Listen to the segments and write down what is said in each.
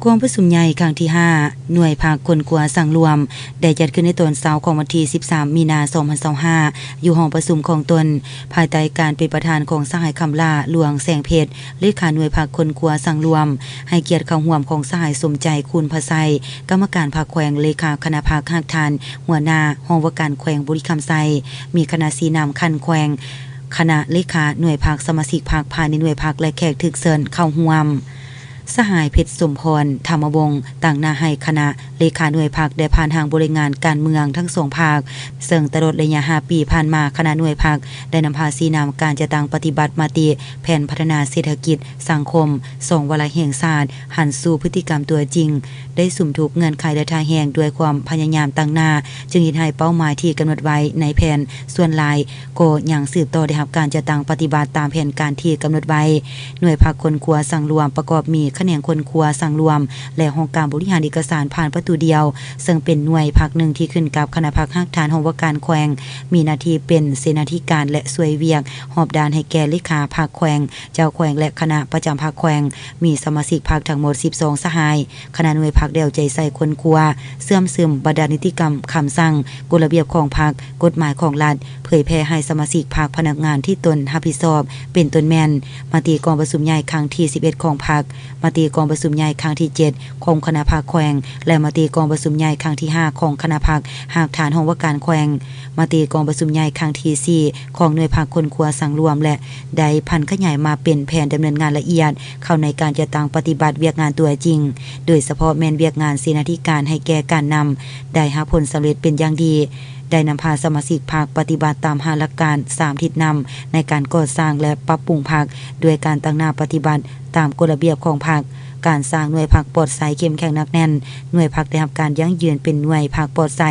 ກອງປະຊຸມໃຫຍ່ຄັ້ງທີຫ້າ ໜ່ວຍພັກຄົ້ນຄວ້າສັງລວມ ໄດ້ຈັດຂຶ້ນໃນຕອນເຊົ້າຂອງວັນທີສິບສາມ ມີນາ ສອງພັນຊາວຫ້າ ຢູ່ຫ້ອງປະຊຸມຂອງຕົນ ພາຍໃຕ້ການເປັນປະທານຂອງສະຫາຍ ຄຳຫຼ້າ ຫຼວງແສງເພັດ ເລຂາໜ່ວຍພັກຄົ້ນຄວ້າສັງລວມ, ໃຫ້ກຽດເຂົ້າຮ່ວມຂອງສະຫາຍ ສົມໃຈ ຄູນພະໄຊ ກຳມະການພັກແຂວງ, ເລຂາຄະນະພັກຮາກຖານ, ຫົວໜ້າຫ້ອງວ່າການແຂວງບໍລິຄຳໄຊ, ມີຄະນະຊີ້ນຳຂັ້ນແຂວງ, ຄະນະເລຂາໜ່ວຍພັກ, ສະມາຊິກພັກພາຍໃນໜ່ວຍພັກ ແລະ ແຂກຖືກເຊີນເຂົ້າຮ່ວມ. ສະຫາຍ ເພັດສົມພອນ ທຳມະວົງ ຕາງໜ້າໃຫ້ຄະນະເລຂາໜ່ວຍພັກ ແລະ ຜ່ານທາງບໍລິຫານງານການເມືອງທັງສອງພາກ, ເຊິ່ງຕະຫຼອດໄລຍະຫ້າປີຜ່ານມາ, ຄະນະໜ່ວຍພັກໄດ້ນຳພາຊີ້ນຳການຈັດຕັ້ງປະຕິບັດມະຕິແຜນພັດທະນາເສດຖະກິດ, ສັງຄົມ ສອງວາລະແຫ່ງຊາດ ຫັນສູ່ພຶດຕິກຳຕົວຈິງ, ໄດ້ສຸມທຸກເງື່ອນໄຂ ແລະ ທ່າແຮງດ້ວຍຄວາມພະຍາຍາມຕາງໜ້າ, ຈຶ່ງເຮັດໃຫ້ເປົ້າໝາຍທີ່ກຳນົດໄວ້ໃນແຜນສ່ວນຫຼາຍ ກໍຍັງສືບຕໍ່ໄດ້ຮັບການຈັດຕັ້ງປະຕິບັດຕາມແຜນການທີ່ກຳນົດໄວ້. ໜ່ວຍພັກຄົ້ນຄວ້າສັງລວມປະກອບມີຂະແໜງຄົ້ນຄວ້າສັງລວມ ແລະ ຫ້ອງການບໍລິຫານເອກະສານຜ່ານປະຕູດຽວ, ເຊິ່ງເປັນໜ່ວຍພັກໜຶ່ງທີ່ຂຶ້ນກັບຄະນະພັກຮາກຖານຫ້ອງວ່າການແຂວງ, ມີໜ້າທີ່ເປັນເສນາທິການ ແລະ ຊ່ວຍວຽກຮອບດ້ານໃຫ້ແກ່ເລຂາພັກແຂວງ, ເຈົ້າແຂວງ ແລະ ຄະນະປະຈຳພັກແຂວງ, ມີສະມາຊິກພັກທັງໝົດສິບສອງສະຫາຍ. ຄະນະໜ່ວຍພັກໄດ້ເອົາໃຈໃສ່ຄົ້ນຄວ້າ, ເຊື່ອມຊຶມບັນດານິຕິກຳ, ຄຳສັ່ງ, ກົດລະບຽບຂອງພັກ, ກົດໝາຍຂອງລັດ, ເຜີຍແຜ່ໃຫ້ສະມາຊິກພັກ, ພະນັກງານທີ່ຕົນຮັບຜິດຊອບ ເປັນຕົ້ນແມ່ນ ມະຕິກອງປະຊຸມໃຫຍ່ຄັ້ງທີສິບເອັດຂອງພັກ, ມະຕິກອງປະຊຸມໃຫຍ່ຄັ້ງທີເຈັດຂອງຄະນະພັກແຂວງ ແລະ ມະຕິກອງປະຊຸມໃຫຍ່ຄັ້ງທີຫ້າຂອງຄະນະພັກຮາກຖານຫ້ອງວ່າການແຂວງ, ມະຕິກອງປະຊຸມໃຫຍ່ຄັ້ງທີສີ່ຂອງໜ່ວຍພັກຄົ້ນຄວ້າສັງລວມ ແລະ ໄດ້ຜັນຂະຫຍາຍມາເປັນແຜນດຳເນີນງານລະອຽດ ເຂົ້າໃນການຈັດຕັ້ງປະຕິບັດວຽກງານຕົວຈິງ, ໂດຍສະເພາະແມ່ນວຽກງານເສນາທິການໃຫ້ແກ່ການນຳ ໄດ້ຮັບຜົນສຳເລັດເປັນຢ່າງດີ, ໄດ້ນຳພາສະມາຊິກພັກປະຕິບັດຕາມຫ້າຫຼັກການສາມທິດນຳໃນການກໍ່ສ້າງ ແລະ ປັບປຸງພັກ, ດ້ວຍການຕັ້ງໜ້າປະຕິບັດຕາມກົດລະບຽບຂອງພັກ, ການສ້າງໜ່ວຍພັກປອດໃສເຂັ້ມແຂງໜັກແໜ້ນ, ໜ່ວຍພັກໄດ້ຮັບການຢັ້ງຢືນເປັນໜ່ວຍພັກປອດໃສ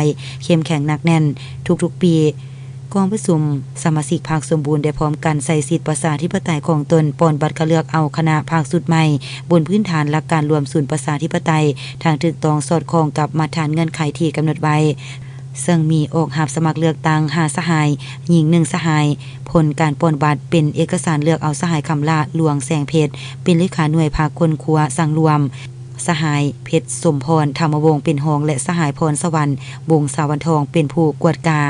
ເຂັ້ມແຂງໜັກແໜ້ນທຸກໆປີ. ກອງປະຊຸມສະມາຊິກພັກສົມບູນ ແລະ ພ້ອມກັນໃຊ້ສິດປະຊາທິປະໄຕຂອງຕົນ, ປ່ອນບັດຄັດເລືອກເອົາຄະນະພັກຊຸດໃໝ່ ບົນພື້ນຖານຫຼັກການລວມສູນປະຊາທິປະໄຕ, ທັງຖືກຕ້ອງສອດຄ່ອງກັບມາດຖານເງື່ອນໄຂທີ່ກຳນົດໄວ້, ເຊິ່ງມີອອກຮັບສະໝັກເລືອກຕັ້ງຫ້າສະຫາຍ, ຍິງໜຶ່ງສະຫາຍ. ຜົນການປ່ອນບັດເປັນເອກະສານເລືອກເອົາສະຫາຍ ຄຳຫຼ້າ ຫຼວງແສງເພັດ ເປັນເລຂາໜ່ວຍພັກຄົ້ນຄວ້າສັງລວມ, ສະຫາຍ ເພັດສົມພອນ ທຳມະວົງ ເປັນຮອງ ແລະ ສະຫາຍ ພອນສະຫວັນ ວົງສາວັນທອງ ເປັນຜູ້ກວດກາ.